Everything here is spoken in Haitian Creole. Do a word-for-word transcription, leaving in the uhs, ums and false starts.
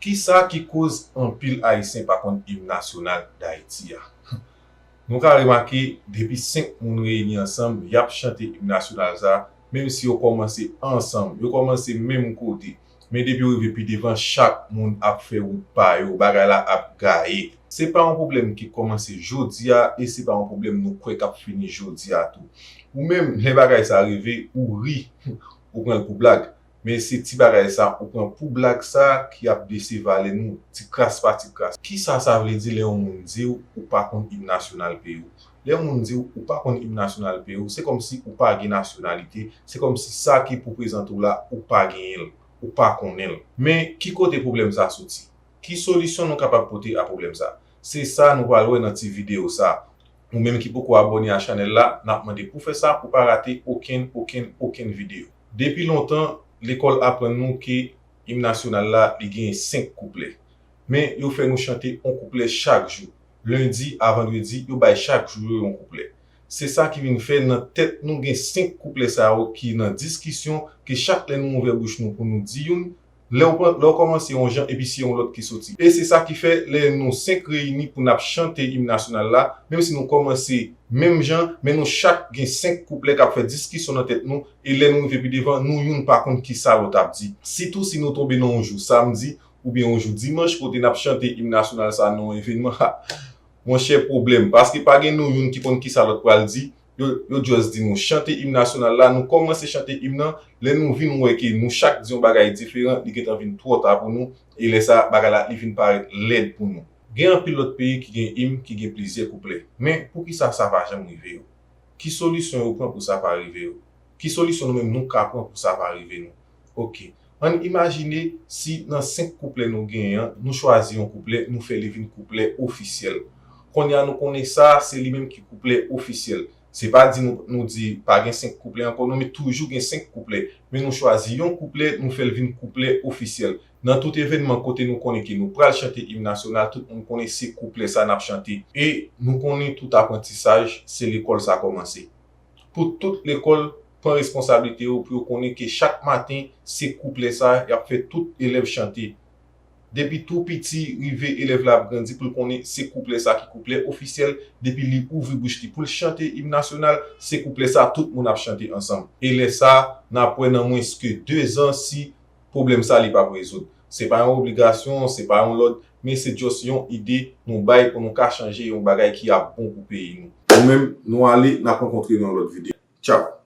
Kisa ki koz anpil Ayisyen pa konn im nasyonal Dayiti a? Nou ka remake, depi senk moun reyini ansanm, y ap chante im nasyonal sa, menm si yo kòmanse ansanm, yo kòmanse menm kote. Men depi yo rive pi devan, chak moun ap fè wout pa yo, bagay la ap gaye. Se pa yon pwoblèm ki kòmanse jodi a, e se pa yon pwoblèm nou kwè k ap fini jodi a tou. Ou menm, lè bagay sa rive, ou ri, ou pran l pou blag. Men se ti bagay sa ou pran pou blag sa ki ap dese valè nou, ti kras pa ti kras. Kisa sa vle di lè yon moun di w ou pa konn im nasyonal peyi w? Lè yon moun di w ou pa konn im nasyonal peyi w, se kòmsi ou pa gen nasyonalite, se kòmsi sa ki pou prezante w la, ou pa genyen l, ou pa konnen l. Men ki kote pwoblèm sa soti? Ki solisyon nou kapab pote a pwoblèm sa? Se sa nou pral wè nan ti videyo sa. Ou menm ki poko abòne a chanèl la, n ap mande pou fè sa pou pa rate okenn, okenn, okenn videyo. Depi lontan, lekòl aprann nou ke im nasyonal la, li gen senk kouplè. Men yo fè nou chante yon kouplè chak jou. Lendi a vandredi, yo bay chak jou yo yon kouplè. Se sa ki vin fè nan tèt nou gen senk kouplè sa yo ki nan diskisyon, ke chak lè nou ouvè bouch nou pou nou di youn, lè w pran, lè w kòmanse yon jan epi se yon lòt ki soti. E se sa ki fè lè nou senk reyini pou n ap chante im nasyonal la, menm si nou kòmanse menm jan, men nou chak gen senk kouplè k ap fè diskisyon nan tèt nou, e lè nou rive pi devan, nou youn pa konn kisa lòt ap di. Sitou si nou tonbe nan yon jou samdi, oubyen yon jou dimanch kote n ap chante im nasyonal sa nan yon evènman, ha, monchè, pwoblèm. Paske pa gen nou youn ki konn kisa lòt pral di, yo, yo just di nou chante im nasyonal la, nou kòmanse chante im nan, lè nou vin wè ke nou chak di yon bagay diferan, li gentan vin twò ta pou nou, e lè sa, bagay la, li vin parèt lèd pou nou. Gen anpil lòt peyi ki gen im ki gen plizyè kouplè. Men, poukisa sa pa janm rive yo? Ki solisyon yo pran pou sa pa rive yo? Ki solisyon nou menm nou ka pran pou sa pa rive nou? Oke. Ann imajine si nan senk kouplè nou genyen an, nou chwazi yon kouplè, nou fè li vin kouplè ofisyèl. Kounye a nou konnen sa, se li menm ki kouplè ofisyèl. Se pa di nou, nou di pa gen senk kouplè ankò, non, men toujou gen senk kouplè. Men nou chwazi yon kouplè, nou fè l vin kouplè ofisyèl. Nan tout evènman kote nou konnen ke nou pral chante im nasyonal, tout moun konnen se kouplè sa n ap chante. E nou konnen tout aprantisaj, se lekòl sa kòmanse. Pou tout lekòl pran responsablite yo pou yo konnen ke chak maten, se kouplè sa y ap fè tout elèv chante. Depi tou piti rive elèv la ap grandi pou l konnen se kouplè sa ki kouplè ofisyèl, depi li ouvri bouch li pou l chante im nasyonal, se kouplè sa tout moun ap chante ansanm. E lè sa, n ap wè nan mwens ke de zan si pwoblèm sa li p ap rezoud. Se pa yon obligasyon, se pa yon lòd, men se just yon ide nou bay pou nou ka chanje yon bagay ki ap bon pou peyi nou. Nou menm, nou ale, n ap rankontre nan yon lòt videyo. Tchaw!